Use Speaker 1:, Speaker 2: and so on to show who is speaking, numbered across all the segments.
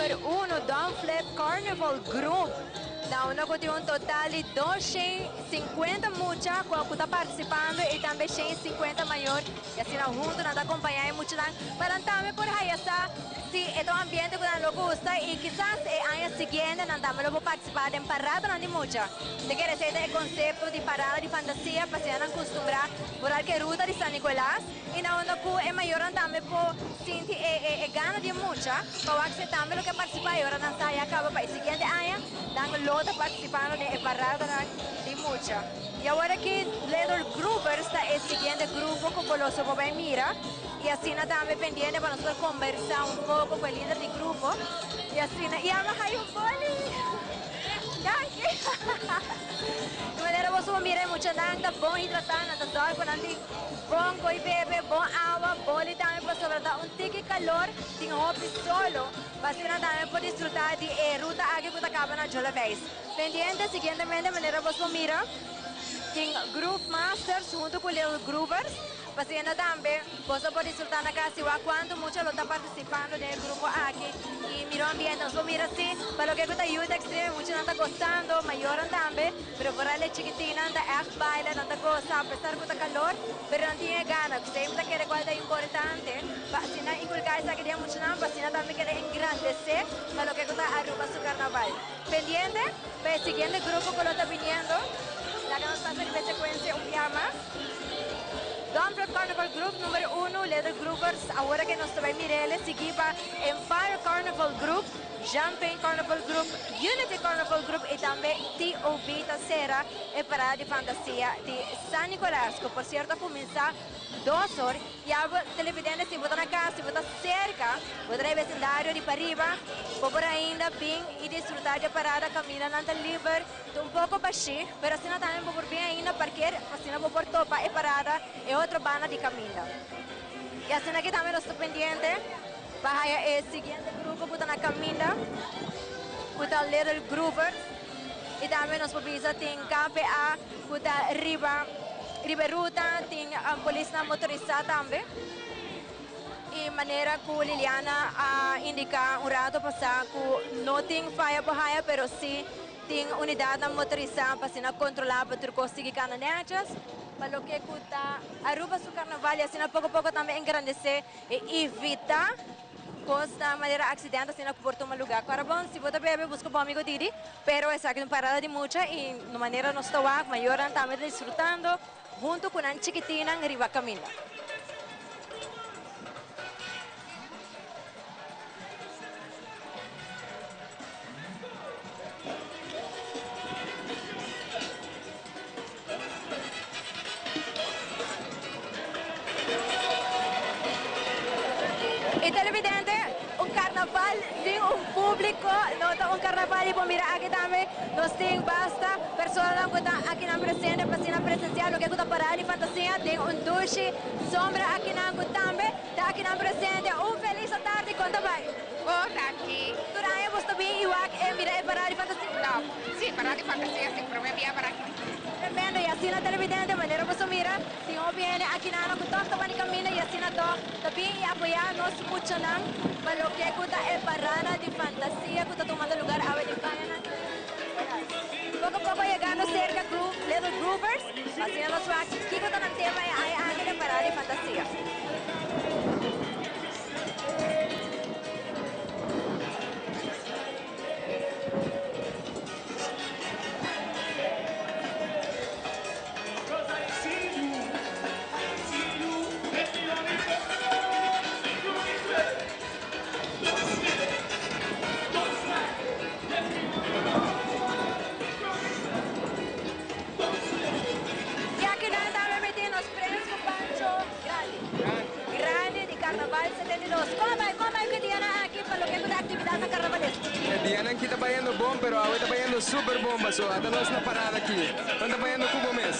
Speaker 1: number 1, Don Flip Carnival Group. Na unda cu tin un total di 250 mucha cu ta participando y tambe 150 mayor. Y asina hunto nan ta acompaña e muchanan pa nan tambe por haya sa si e ta un ambiente cu nan lo gusta y kisas e aña siguiente nan tambe lo por participa den paradanan di mucha. Te kere esey ta e concepto di parada di fantasia pa asina nan custumbra por al ke ruta di San Nicolas y na unda cu e mayornan tambe por sinti e e gana di e mucha pa wak si e tambe lo ke participa y ora nan sa ya caba pa e siguiente aña nan lo ta participando den e paradanan di mucha. Y awor aki Little Groovers ta e siguiente grupo cu bo lo so por bay mira y asina tambe pendiente pa nos por combersa un poco cu e lider di grupo y asina y ama hay un boli! Danki! Di manera bo so por mira e muchanan ta bon hidrata, nan ta zorg pa nan tin bon coy bebe, bon awa, boli tambe pasobra ta un tiki calor, tin hopi solo pa asina nan tambe por disfruta di e ruta aki cu ta caba na Jolabijs. Pendiente siguientemente manera bos por mira tin Groove Masters hunto cu Little Groovers pa asina tambe bos lo por disfruta na cas y wak cuanto mucha lo ta participando den e grupo aki y mira un ambiente nos por mira si pa loke cu ta Youth Extreme muchanan ta gozando mayornan tambe pero vooral e chikitinnan ta echt baila nan ta goza apesar cu ta calor pero nan tin e gana cu ta kere cual ta importante pa asina inculca esaki den e muchanan pa asina tambe kere engrandece pa loke cu ta Aruba su carnaval. Pendiente pa e siguiente grupo cu lo ta biniendo. Laga nos pasa riba e secuencia un biaha mas. Dumfries Carnival Group numero uno, Little Groovers, awor aki nos ta bay mirele, sigui pa Empire Carnival Group, Champagne Carnival Group, Unity Carnival Group y tambe TOB ta cera e parada di fantasia di San Nicolas, cu por cierto a cuminsa dos or. Ya bo televidente si bo ta na cas, si bo ta cerca, bo ta na e vecindario di pariba, bo por ainda bin y disfruta dje parada, camindanan ta liber, ta un poco bashi, pero asina tambe bo por bin ainda parkeer, asina bo por topa e parada e otro banda di caminda. Y asina aki tambe nos ta pendiente pa haya e siguiente grupo cu ta na caminda, cu ta Little Groovers, y tambe nos por bisa tin KPA cu ta riba riba e ruta, tin polisnan motorisa tambe. Y manera cu Liliana a indica un rato pasa cu no tin faya por haya pero si tin unidadnan motorisa pa asina controla pa tur cos sigui cana netjes pa loke cu ta Aruba su carnaval y asina poco poco tambe engrandece y evita cos na manera accidente asina cu por tuma lugar. Cu bon si bo ta bebe busca bo amigo Didi pero esaki ta un parada di mucha y na manera nos ta wak mayornan tambe ta disfrutando hunto cu nan chikitinnan riba caminda. Y televidente, un carnaval sin un publico no ta un carnaval y por mira aki tambe nos tin basta personanan cu ta akinan presente pa asina presencia loke cu ta parada di fantasia den un dushi sombra akinan cu tambe ta akinan presente. Un feliz atardi, con ta bay?
Speaker 2: Bon danki.
Speaker 1: Tur aña bos ta bin y wak e mira e parada di fantasia?
Speaker 2: No, si, parada di fantasia si, prome bia para aki.
Speaker 1: Tremendo y asina televidente manera boso mira tin hopi hende aki nan cu toch ta bani caminda y asina toch ta bin y apoya nos muchanan pa loke cu ta e parada di fantasia cu ta tumando lugar awe den cayanan. Poco poco yegando cerca Groove Little Groovers pa asina nos wak kico ta nan tema e aña aki den parada di fantasia. Y aki nan tambe meti nos prens cu pancho grandi. Grandi di Carnaval 72. Con a bay? Con a bay cu e dianan aki pa loke cu ta actividadnan carnavalesco?
Speaker 3: E dianan aki ta bayendo bon, pero awe ta bayendo super bon paso ata nos na parada aki. Nan ta bayendo cu bo mes.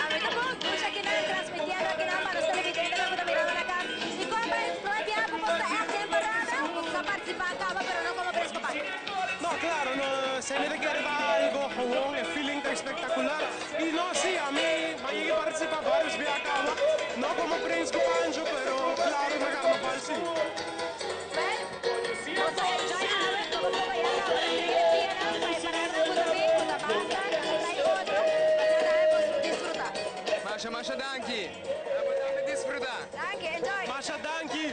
Speaker 1: Awe ta bon, dushi aki nan transmitiendo aki nan pa nos televidentenan cu ta mirando na cas. Y con a bay prome biaha cu bos ta echt den parada? Bos sa participa caba pero no como prens cu pancho.
Speaker 4: No, claro, no, se mi ta kere ta algo gewoon, e feeling ta espectacular. Y no, si, ami a yega participa varios biaha caba, no como Prins cu Pancho, pero claro na carnaval si.
Speaker 1: Well, boso enjoy awe.
Speaker 3: danki. Abo tambe disfruta.
Speaker 1: Danki, enjoy.
Speaker 4: Masha danki.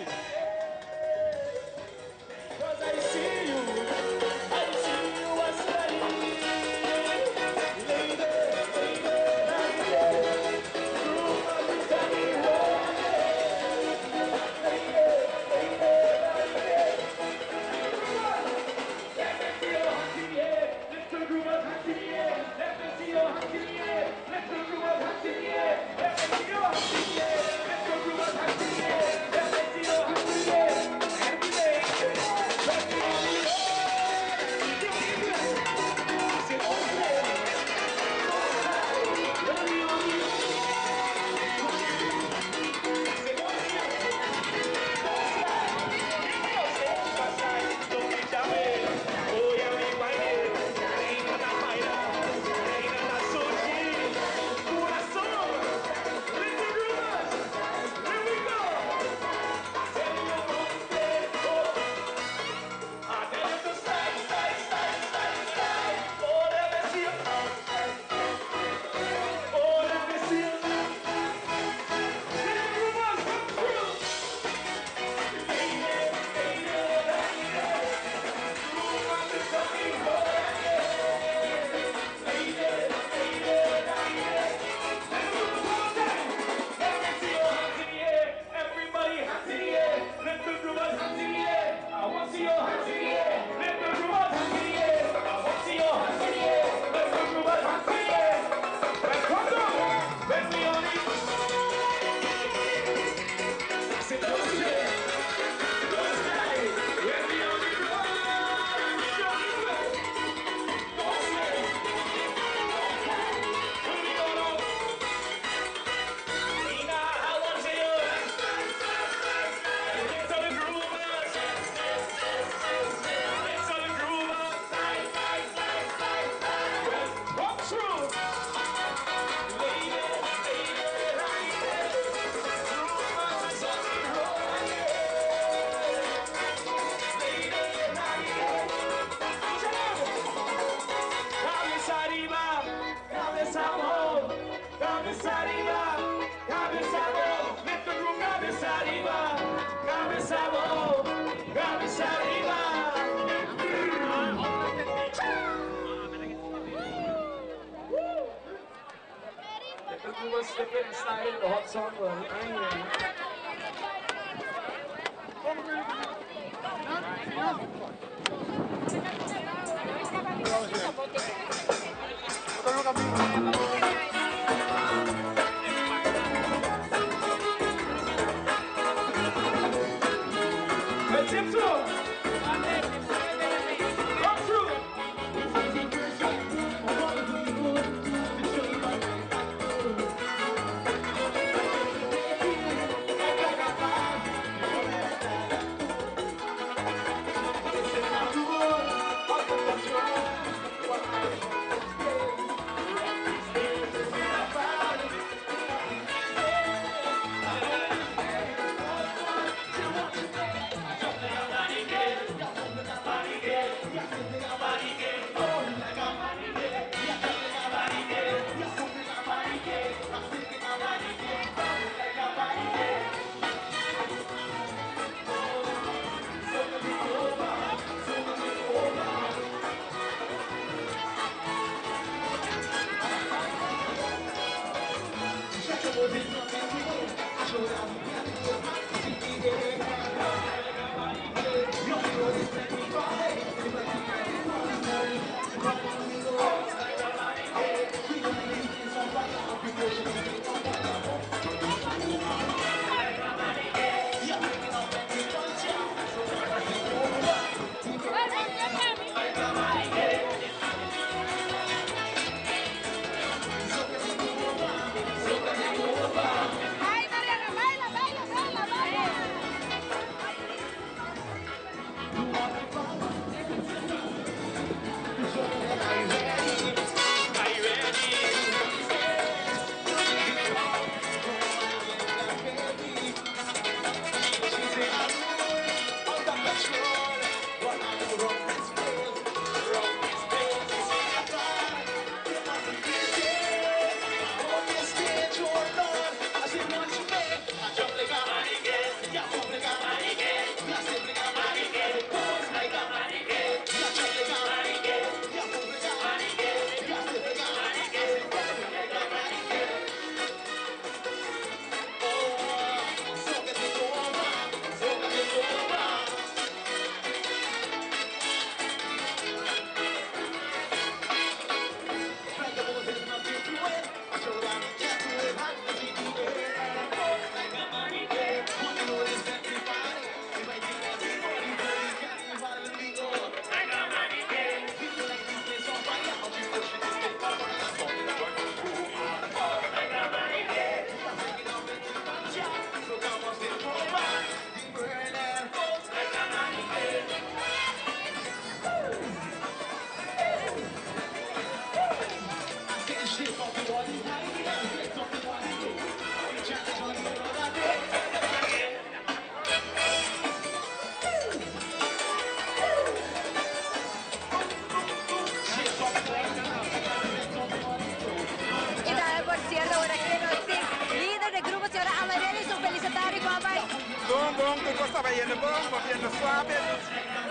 Speaker 1: señora Amarellis, un felis atardi, con a bay?
Speaker 5: Bon, bon, tur cos ta bayendo bon, moviendo suave,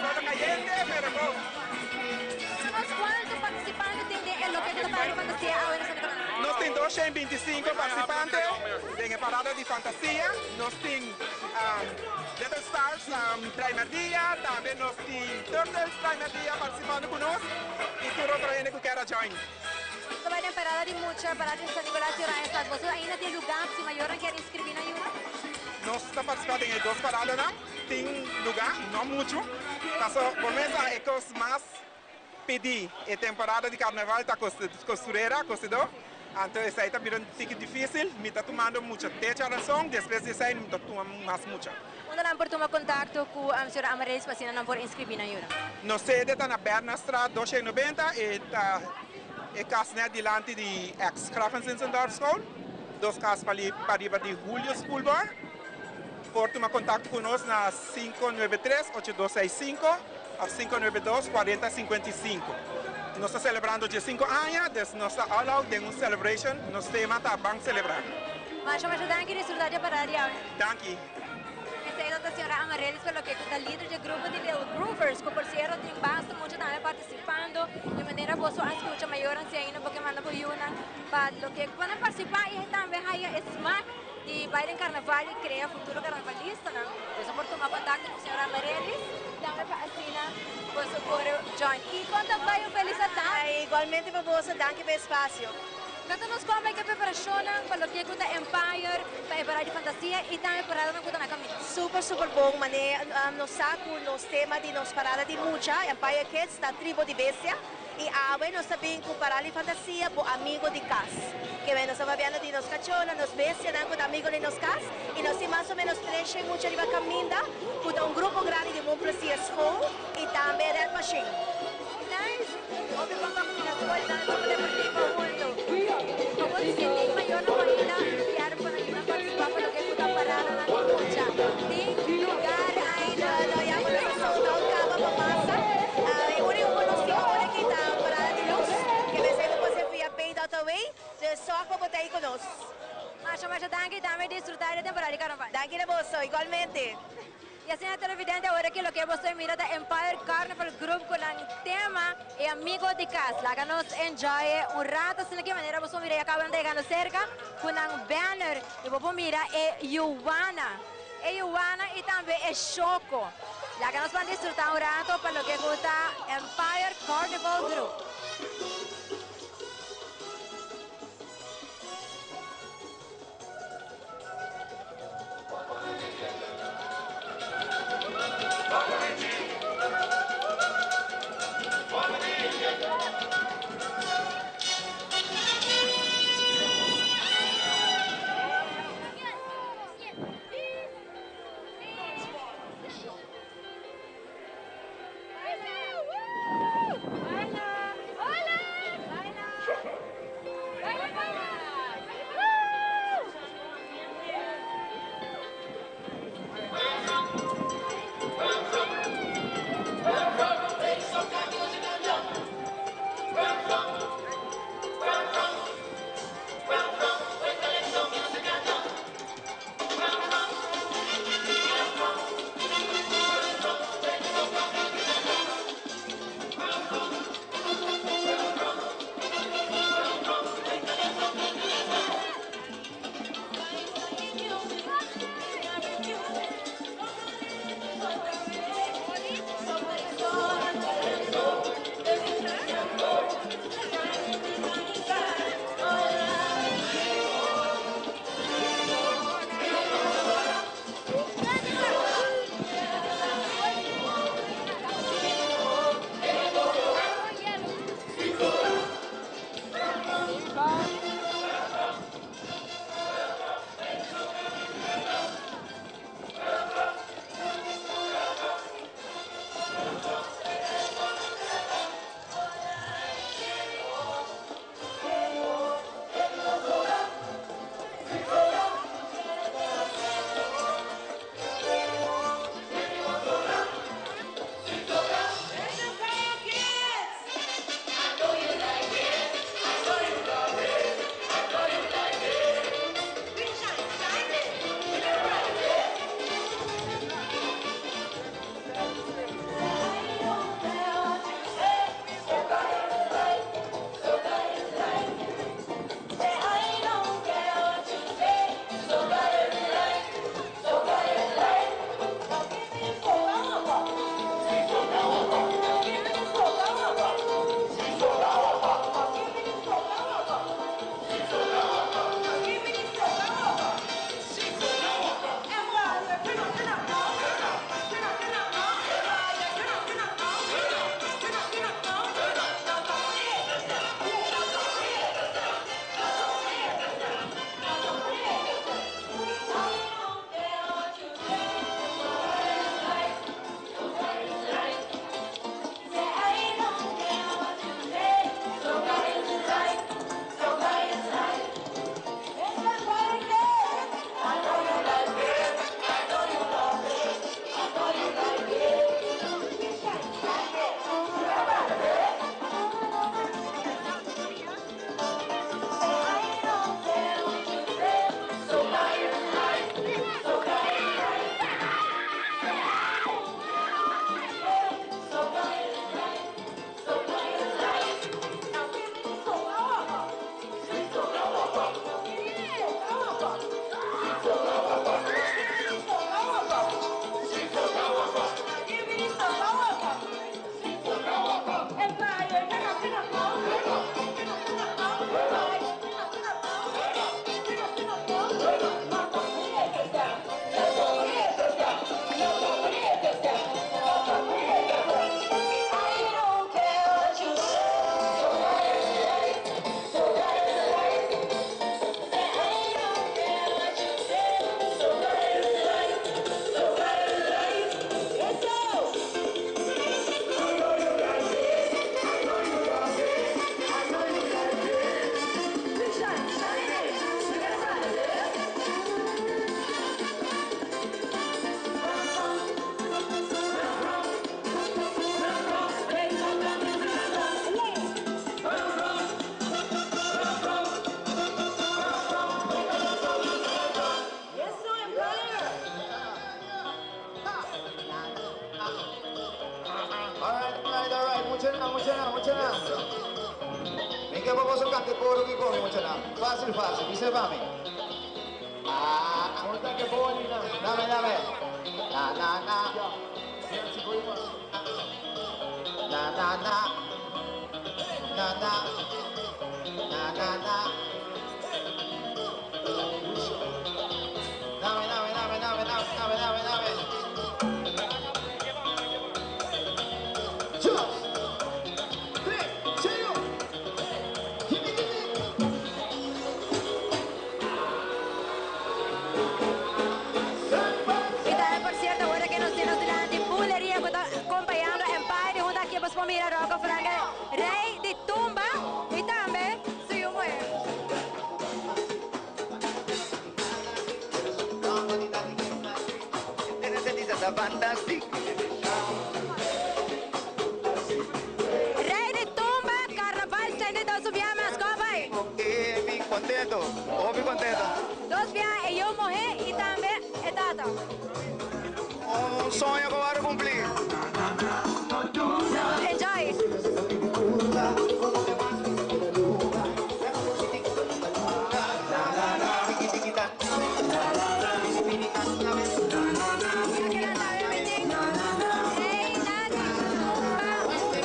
Speaker 5: solo cayente, pero bon.
Speaker 1: Nos cuanto participante tin den e loke ta Parada di Fantasia awe na San Nicolas?
Speaker 5: Nos tin 225 participante den e Parada di Fantasia. Nos tin Little Stars Traimerdia, tambe nos tin Turtles Traimerdia participando cu nos y tur otro hende cu kier a join.
Speaker 1: Ta bai den parada di mucha, parada di San Nicolas y Oranjestad. Boso ainda tin lugar si mayornan kier inscribi nan yunan?
Speaker 5: Nos ta participa den e dos paradanan. Tin lugar, no mucho. Paso bo mes a e cos mas pidi e temporada di carnaval ta costurera, cosedor. Anto esai ta bira un tiki dificil. Mi ta tumando mucha techa razon, despues di esai mi ta tuma mas mucha.
Speaker 1: Unda nan por tuma contacto cu señora Amarelys pa asina nan por inscribi nan yunan?
Speaker 5: Nos sede ta na Bernardstraat 290, e ta e cas net dilanti di ex Graaf van Zinzendorf School, dos cas pariba di Julio School Bar. Por tuma contacto cu nos na 593 8265 of 592 4055. Nos ta celebrando 15 aña, dus nos ta all out den un celebration. Nos tema ta Ban Celebra.
Speaker 1: Masha masha danki, disfruta di e parada di awe.
Speaker 5: Danki.
Speaker 1: Esey ta señora Amarelys pa loke cu ta lider di e grupo di Little Groovers, cu por cierto tin basta mucha tambe participando. Di manera boso a scucha mayornan si ainda bo ke manda bo yunan pa loke cu nan participa y tambe haya e smaak di bay den carnaval y crea futuro carnavalistanan. Boso por tuma contacto cu señora Amarelys tambe pa asina boso por join. Y con ta bay un feliz atardi.
Speaker 6: Igualmente pa boso, danki pa e espacio.
Speaker 1: Kanta nos kon bai ku e preparashonnan pa loke ku ta Empire, pa e parada di fantasia i tambe paradanan ku ta na kaminda?
Speaker 6: Super super bon mane nos sa ku nos tema di nos parada di mucha, Empire Kids, ta Tribo di Bestia i awe nos ta bin ku parada di fantasia bo amigo di kas. Ke men nos ta papiando di nos kachónan, nos bestianan ku ta amigo di nos kas i nos tin mas o menos treshen mucha riba kaminda ku ta un grupo grandi di Bon Plezier School i tambe Red Machine.
Speaker 1: Nice! Hopi bon pa cuminda scol y tambe grupo deportivo hunto. Pa bo si tin mayornan cu ainda kier pa nan yunan participa pa loke cu ta paradanan di mucha. Tin lugar ainda.
Speaker 6: No, ya bo nos a sold out caba pa masa. E unico cu nos tin awor aki ta parada di luz, ke mester bo por hacer via pay dot away. Dus zorg pa bo ta ahi cu nos.
Speaker 1: Masha masha danki y tambe disfruta di e temporada di carnaval.
Speaker 6: Danki na boso, igualmente.
Speaker 1: Y asina televidente awor aki loke bo estoy mira ta Empire Carnival Group cu nan tema e amigo di cas. Laga nos enjoy un rato asina ki manera bo mira ya caba nan ta yegando cerca cu nan banner y bo por mira e yuwana, e yuwana y tambe e shoco. Laga nos ban disfruta un rato pa loke cu ta Empire Carnival Group.
Speaker 7: Muchanan, muchanan, muchanan. Mi ke pa boso kanta e koro ki komi, muchanan. Fásil, fásil. Bisa pa mi. Ah. Dame, dame. Na, na, na. Na, na, na. Na, na. Na, na, na. Dame, dame, dame, dame, dame, dame, dame, dame. Dos, tres, cinco. Gimme, gimme.
Speaker 1: I tambe, por sierto, awor ku nos tin dilanti Buleria, ku ta kompañando Empire, huntu aki bo por mira Rocco Franke, Rei di Tumba, i tambe su yu muhé.
Speaker 7: Fantastic.
Speaker 1: Rei di Tumba, Carnaval 72 biaha mas, kon bai?
Speaker 7: E mi kontentu, hopi kontentu.
Speaker 1: Dos biaha, e yu muhé i tambe e tata.
Speaker 7: Un soño ku a kumpli.
Speaker 1: Enjoy! Reina di Tumba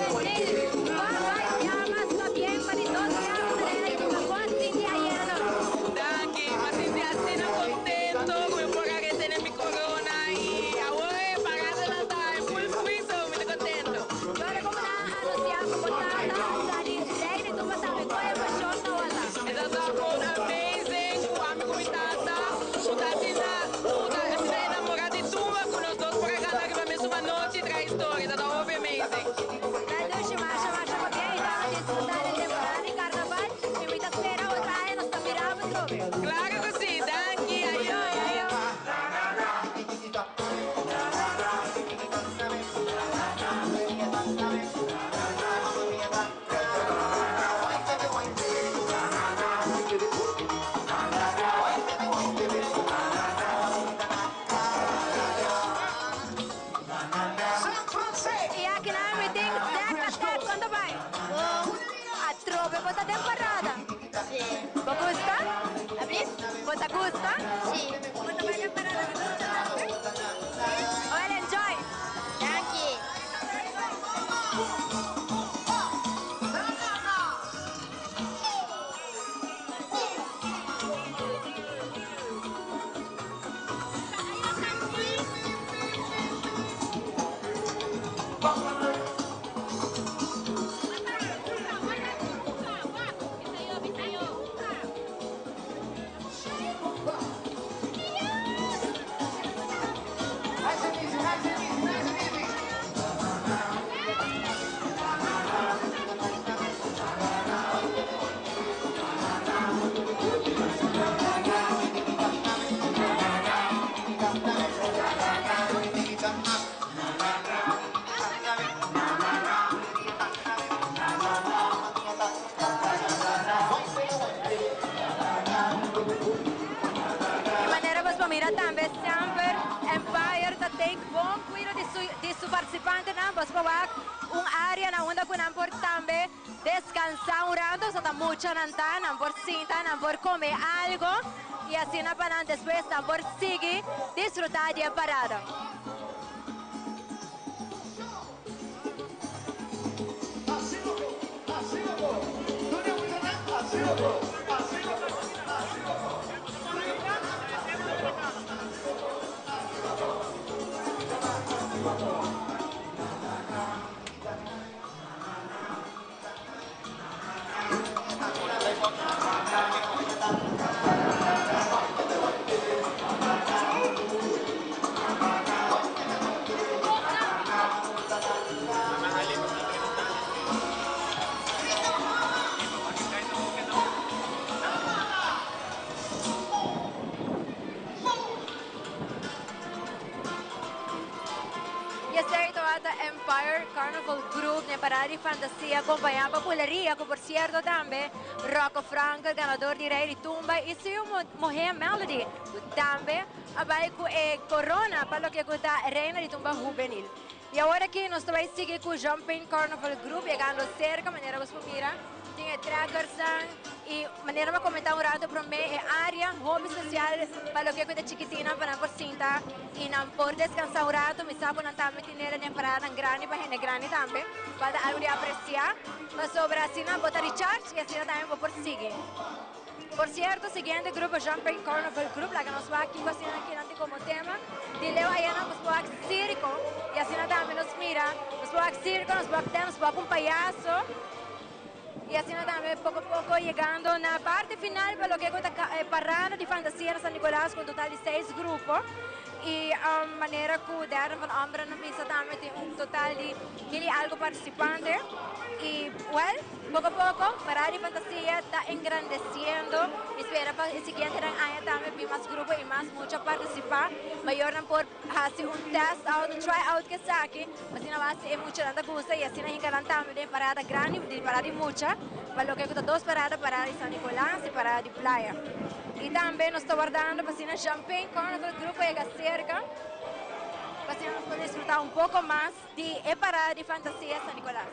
Speaker 1: Juvenil. Kon bai mas pabien pa di dos biaha Reina di Tumba. Kon a sinti ayera nochi?
Speaker 8: Danki, mi a sinti asina kontentu ku mi por a retene mi korona i awor parada ta in full swing, so mi ta kontentu.
Speaker 1: Awor komo nan a anunsiá ku bo tata ta di Rei di Tumba tambe, kua emoshon tabata?
Speaker 8: E ta gewoon amazing ku ami ku mi tata, ku ta asina, ku ta asina enamorá di tumba, ku nos dos por a gana riba mesun anochi traha historia, ta hopi amazing.
Speaker 1: Dushi, masha, masha pabien i tambe disfrutá di temporada di karnaval. I mi ta spera otro aña nos ta mira trobe.
Speaker 8: Klaro ku si, danki, ayo.
Speaker 1: Ayo. I aki na mi tin Zack Attack, kon ta bai? Atrobe bo ta den parada.
Speaker 9: Si.
Speaker 1: Bo gusta?
Speaker 9: Ablis?
Speaker 1: Bo ta gusta?
Speaker 9: Si.
Speaker 1: Bo ta bai den parada di gusta tambe? Well, enjoy!
Speaker 9: Danki.
Speaker 7: Nice and easy, nice and easy, nice and easy.
Speaker 1: Di manera bo mira tambe semper Empire ta take bon kuido di su partisipantenan. Bo por wak un área na unda ku nan por tambe deskansá un ratu, so ta mucha nan ta, nan por sinta, nan por kome algu i asina pa nan despues nan por sigui disfrutá di e parada.
Speaker 7: Así loco, así loco. ¿Dónde muchanan? Así loco, así loco, así loco.
Speaker 1: I esei tabata Empire Carnival Group, den Parada di Fantasia, kompañá pa Buleria, ku por sierto tambe Rocco Frank, ganadó di Rei di Tumba, i su muhé Melody, tambe a bai ku e korona pa loke ta Reina di Tumba Juvenil. Y awor aki nos ta bay sigui cu Jumping Carnival Group yegando cerca, manera bo por mira tin e trekkersnan y manera mi a comenta un rato prome e area hopi special pa loke cu ta chikitinnan pa nan por sinta y nan por descansa un rato. Mi sa cu nan tambe tin nera den paradanan grandi pa hende grandi tambe cual ta algo di aprecia pasobra asina bo ta recharge y asina tambe bo por sigui. Por cierto, siguiente grupo Jumping Carnival Group laga nos wak kico asina nan kinan tin como tema. Di leu aya nan nos por wak circo y asina tambe nos mira, nos por wak circo, nos por wak tent, nos por wak un payaso y asina tambe poco poco yegando na parti final pa loke cu ta parada di fantasia na San Nicolas cu un total di seis grupo y manera cu Darren van Omberen a bisa tambe tin un total di mil y algo participante y well. Poco poco, Parada di Fantasia ta engrandeciendo y spera pa e siguientenan aña tambe bin mas grupo y mas mucha participa. Mayornan por haci un test out, un try out cu esaki, asina wak si e muchanan ta gusta y asina hinca nan tambe den parada grandi, di parada di mucha, pa loke cu ta dos parada, parada di San Nicolas y parada di Playa. Y tambe nos ta wardando pa asina Champagne Carnival Grupo yega cerca, pa asina nos por disfruta un poco mas di e Parada di Fantasia San Nicolas.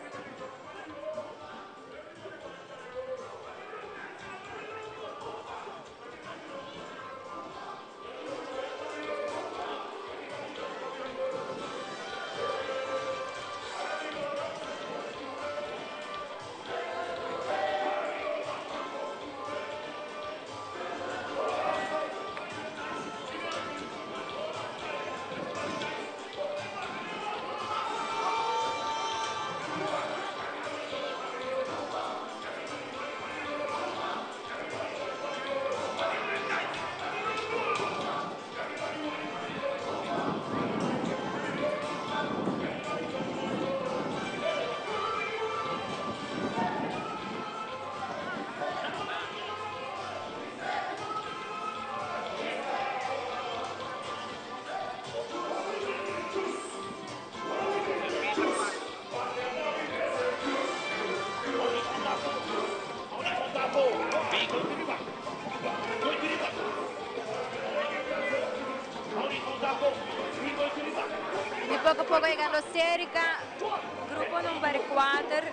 Speaker 1: Y poco a poco llegando cerca, grupo number 4,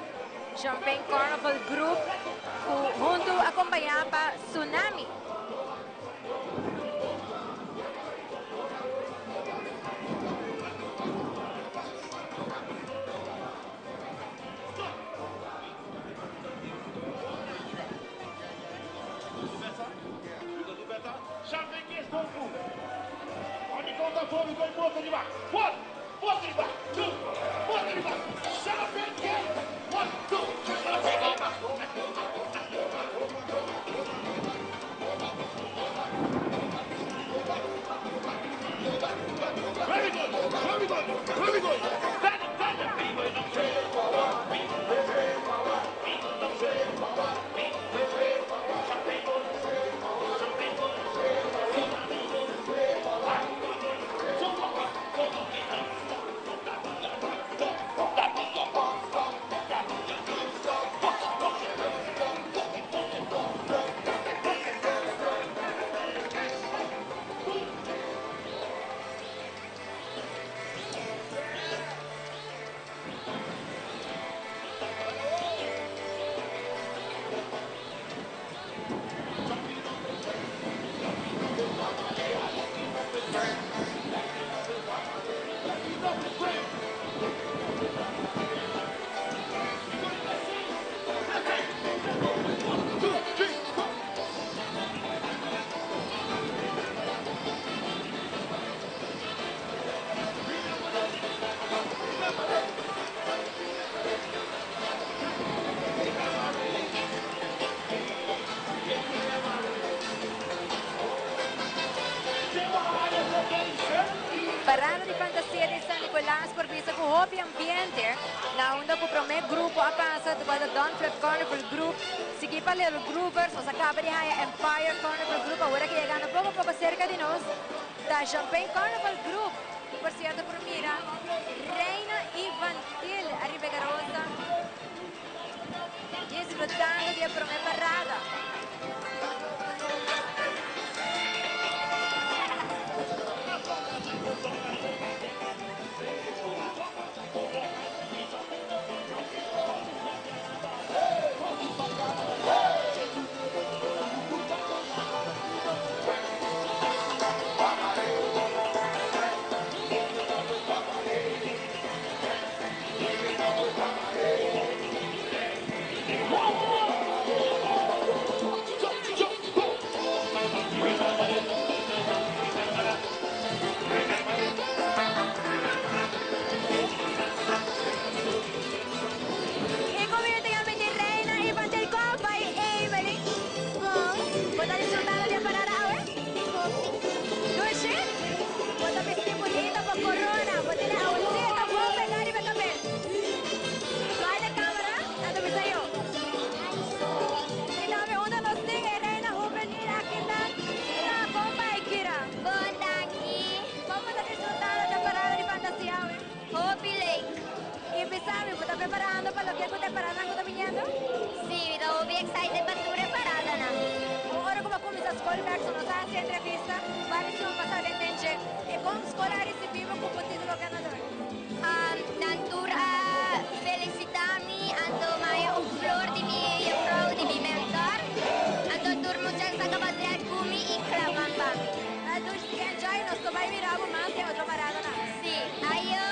Speaker 1: Champagne Carnival Group, junto acompañado pa Tsunami. Parada di Fantasia di San Nicolas por bisa cu hopi ambiente na unda cu prome grupo a pasa tabata Don Flip Carnival Group, sigui pa Little Groovers, nos a caba di haya Empire Carnival Group, awor aki yegando poco poco cerca di nos ta Champagne Carnival Group, cu por cierto por mira Reina Infantil ariba e garosa disfrutando di e prome parada. scol bek, so nos a haci entrevista, varios siman pasa den den dje. E con scol a ricibi bo cu bo titulo ganador?
Speaker 9: Nan tur a felicita mi, anto maya un flor di mi juffrouw, di mi mentor. Anto tur mucha sa caba trek cu mi y clap pa mi.
Speaker 1: Dus sigui enjoy, nos ta bay mira bo mas den otro paradanan.
Speaker 9: Si, ayo!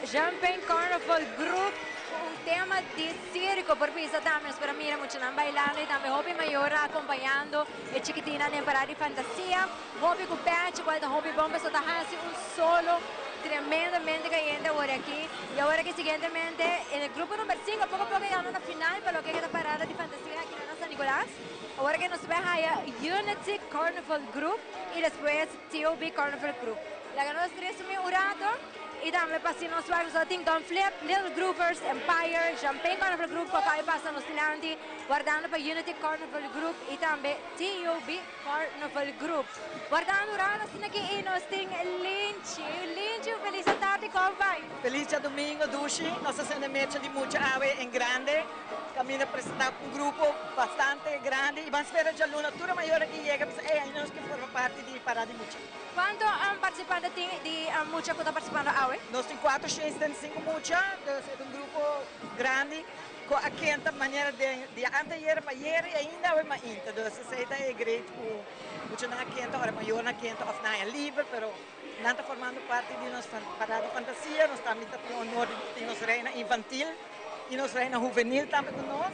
Speaker 1: Jumping Carnival Group un tema di circo por bisa tambe nos por a mira muchanan bailando y tambe hopi mayor acompañando e chikitinnan den parada di fantasia. Hopi cu pechi cual ta hopi bon pasobra ta haci un solo tremendamente cayente awor aki. Y awor aki siguientemente en e grupo number cinco poco poco yegando na final pa loke ta parada di fantasia aki na San Nicolas. Awor aki nos ta bay haya Unity Carnival Group y despues TOB Carnival Group. Laga nos resumi un rato y tambe pa si nos wak nos tin Don Flip, Little Groovers, Empire, Champagne Carnival Group cu acaba di pasa nos dilanti, wardando pa Unity Carnival Group y tambe TOB Carnival Group. Wardando un rato asina aki y nos tin Linchi. Linchi, un feliz tardi, con bai?
Speaker 10: Feliz djadomingo, Dushi. Nos ta sende mecha di mucha awe en grande. Caminda presenta un grupo bastante grandi y ban spera djaluna tur e mayornan ki yega bisa ey ainda nos ke forma parti di parada di mucha.
Speaker 1: Cuanto participante tin di mucha cu ta participando awe?
Speaker 10: Nos tin cuatro shen setenta y cinco mucha, dus e ta un grupo grandi cu a kenta manera den dia anteayer pa ayer y ainda awe mainta. Dus esey ta e great cu muchanan a kenta ora e mayornan a kenta of nan a liber pero nan ta formando parti di nos parada di fantasia. Nos tambe ta tin honor di tin nos reina infantil. Y nos reina juvenil tambe cu nos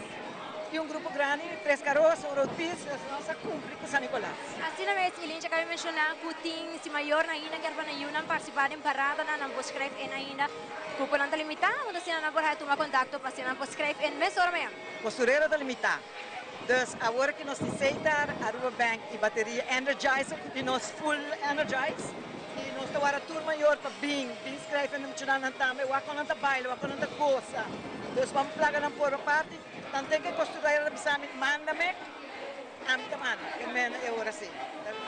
Speaker 10: y un grupo grandi, tres carosa, un roodpies, dus nos a cumpli cu San Nicolas.
Speaker 1: Asina mes, Ilincha cabe menciona cu tin si mayornan ainda kier pa nan yiunan participa den paradanan, nan por schrijf in ainda. Cuponan ta limita, unda asina nan por haya tuma contacto pa asina nan por schrijf in mesora mañana.
Speaker 10: Costurero ta limita, dus awor cu nos tin Setar, Aruba Bank y bateria Energizer cu tin nos full energize y nos ta wara tur mayor pa bin, bin schrijf in muchanan nan tambe, wak con nan ta baila, wak con nan ta goza. Dus ban plaga nan por un parti, tanten cu e costurero ta bisa mi, mándame, ami ta manda, ke menda e ora si.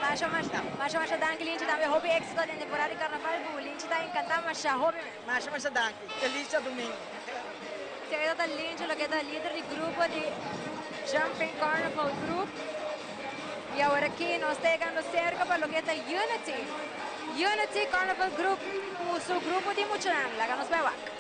Speaker 1: Masha masha, masha masha danki Linchi, tambe hopi exito den temporada di carnaval cu Linchi ta encanta masha hopi mes.
Speaker 10: Masha masha danki, feliz djadomingo.
Speaker 1: Esaki ta Linchi loke ta lider di grupo di Jumping Carnival Group. Y awor aki nos ta yegando cerca pa loke ta Unity. Unity Carnival Group cu su grupo di muchanan. Laga nos bay wak.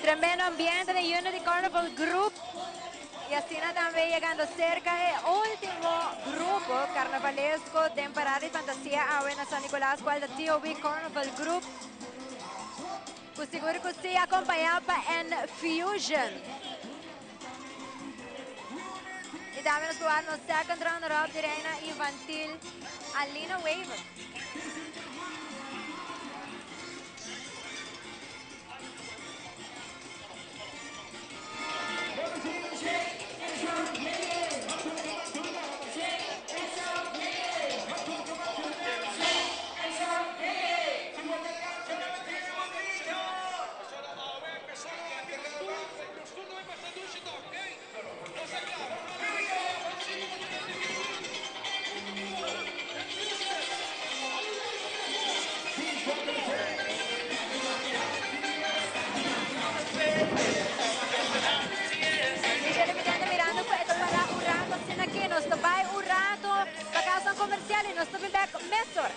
Speaker 1: Tremendo ambiente di Unity Carnival Group. Y asina tambe yegando cerca e ultimo grupo carnavalesco den Parada di Fantasia awe na San Nicolas, cual ta TOB Carnival Group. Cu sigur cu si acompaña pa N-Fusion. Y tambe nos por nos second runner-up di Reina Infantil, Alina Wever. Televidente mirando cu e ta para un rato asina aki. Nos ta bay un rato pa casnan comercial y nos ta bin bek mesora.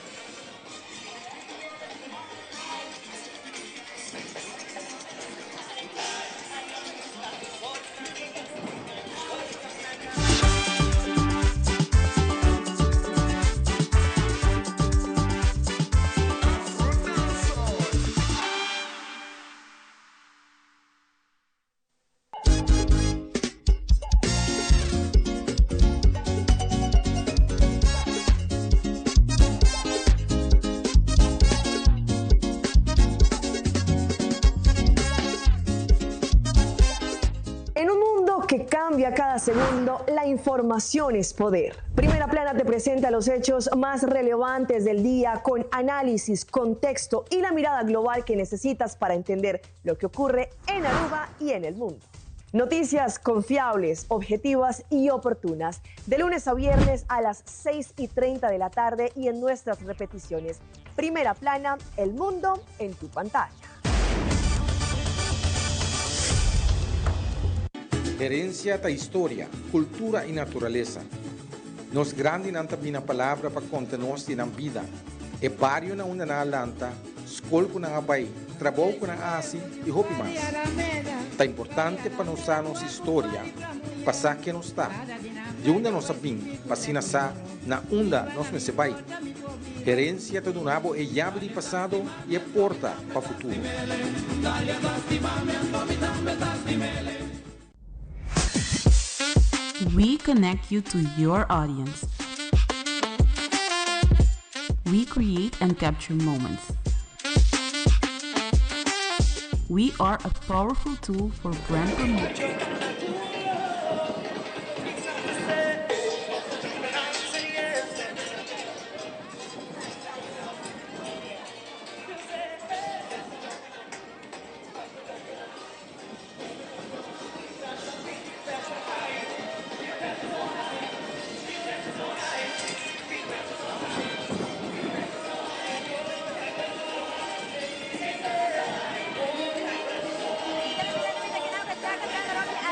Speaker 11: En un mundo que cambia cada segundo, la información es poder. Primera Plana te presenta los hechos más relevantes del día con análisis, contexto y la mirada global que necesitas para entender lo que ocurre en Aruba y en el mundo. Noticias confiables, objetivas y oportunas. De lunes a viernes a las 6:30 de la tarde y en nuestras repeticiones. Primera Plana, el mundo en tu pantalla.
Speaker 12: Herencia ta historia, cultura y naturalesa. Nos grandinan ta bini na palabra pa conta nos di nan bida, e bario na unda nan a lanta, scol cu nan a bay, trabou cu nan a haci y hopi mas. Ta importante pa nos sa nos historia, pa sa ken nos ta, di unda nos a bin, pa asina sa na unda nos mester bai. Herencia ta duna bo e yabi di pasado y e porta pa futuro.
Speaker 13: We connect you to your audience. We create and capture moments. We are a powerful tool for brand promotion.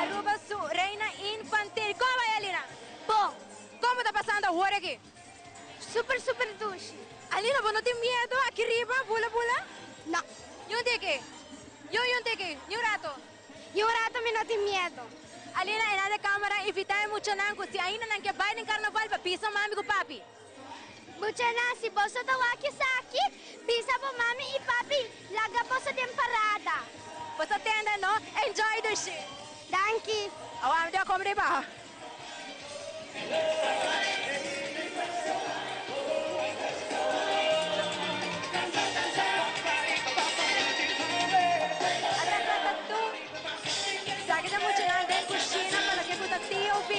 Speaker 1: Aruba su reina infantil. Con bay Alina? Bon. Con bo ta pasando awor aki?
Speaker 9: Super super dushi.
Speaker 1: Alina bo no tin miedo aki riba bula bula?
Speaker 9: No.
Speaker 1: Ni un tiki? Ni un tiki? Ni un rato?
Speaker 9: Ni un rato mi no tin miedo.
Speaker 1: Alina e nan de camara invita e muchanan cu si ainda nan ke bay den carnaval pa bisa mami cu papi.
Speaker 9: Muchanan si boso ta wak esaki bisa bo mami y papi laga boso den parada.
Speaker 1: Boso tende no? Enjoy dushi.
Speaker 9: Danki.
Speaker 1: Awor ami ta come riba. Esaki ta muchanan den cushina pa loke cu ta TOB.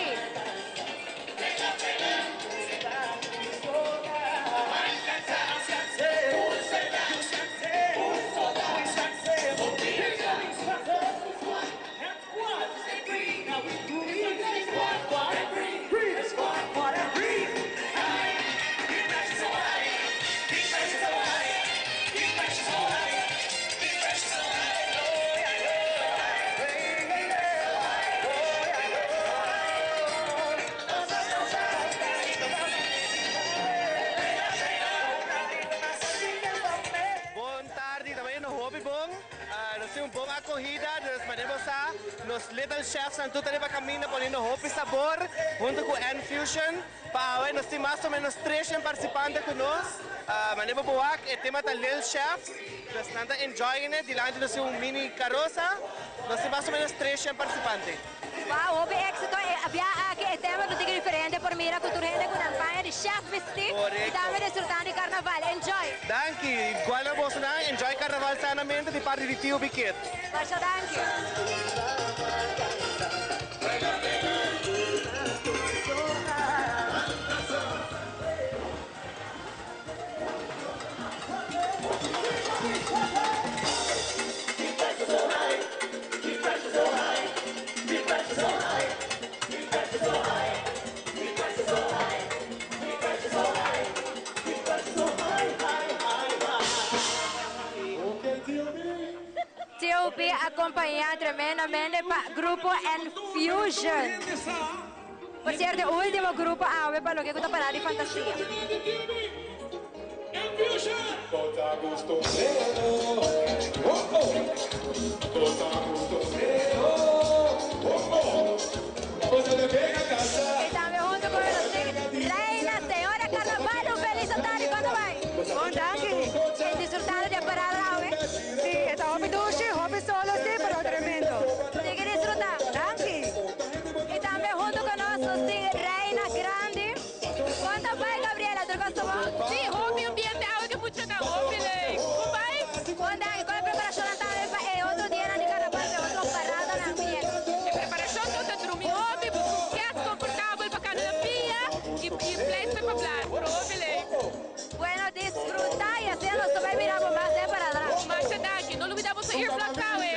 Speaker 14: Bon tardi, ta bayendo hopi bon. Nos tin un bon acogida, dus manera bo sa nos little chefs nan tur ta riba caminda poniendo hopi sabor hunto cu N-Fusion. Pa awe nos tin mas o menos treshen participante cu nos. Manera bo por wak e tema ta Lil Chefs, dus nan ta enjoying it. Dilanti nos tin un mini carosa, nos tin mas o menos treshen participante.
Speaker 1: Wow, hopi éxito e bia aki e tema lo tin diferente por mira cu tur hende cu nan paña di chef bisti y tambe disfrutando di carnaval. Enjoy!
Speaker 14: Danki, igual na bosonan, enjoy carnaval sanamente di parti di Tio Biket.
Speaker 1: Masha danki. TOP acompaña tremendamente pa Grupo N-Fusion. Por cierto, e ultimo grupo awe pa loke cu ta pará di fantasia. Y tambe hunto cu nos tin Reina Señora Carnaval un feliz atardi con ta bay?
Speaker 10: Bon danki.
Speaker 1: Y disfrutando di e parada awe?
Speaker 10: Si, e ta hopi dushi, hopi solo si, pero tremendo.
Speaker 1: Sigui disfruta.
Speaker 10: Danki.
Speaker 1: Y tambe hunto cu nos nos tin Reina Grandi. Con ta bay Gabriela, tur cos ta bon?
Speaker 8: Si, hopi ambiente awe ke mucha nan hopi leuk. Con bay?
Speaker 1: Con danki, con e preparacionnan tambe pa e otro dianan di carnaval, pa e otro paradanan bien?
Speaker 8: E preparacion ta ta drumi hopi, busca un kes comfortabel pa cana na pia y y pleister pa blas, pero hopi leuk.
Speaker 1: Bueno, disfruta y asina nos ta bay mira bo mas den parada.
Speaker 8: Masha danki, no lubida boso earplugs awe.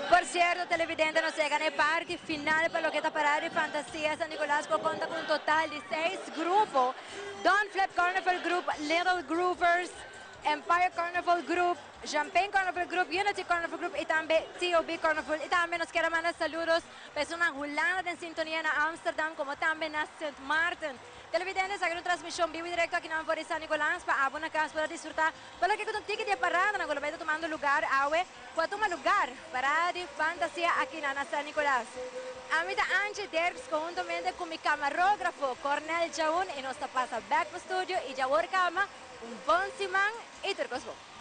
Speaker 1: Por cierto, televidente, nos yega na e parti final pa loke ta Parada di Fantasia San Nicolas cu a conta cu un total di seis grupo, Don Flip Carnival Group, Little Groovers, Empire Carnival Group, Champagne Carnival Group, Unity Carnival Group y tambe TOB Carnival. Y tambe nos kier a manda saludos pa esunnan Hulanda den sintonia na Amsterdam como tambe na Sint Maarten. Televidente, esaki ta un transmision bibo y directo akinan for di San Nicolas pa abo na cas por a disfruta Pa loke ku ta un tiki di e paradanan ku lo bai ta tumando lugar awe, ku a tuma lugar Parada di Fantasia aki na na San Nicolas. Ami ta Angie Dirks konhuntamente ku mi kamarógrafo Cornel Jaun i nos ta pasa bèk pa studio i djawor kama un bon siman i tur kos bon.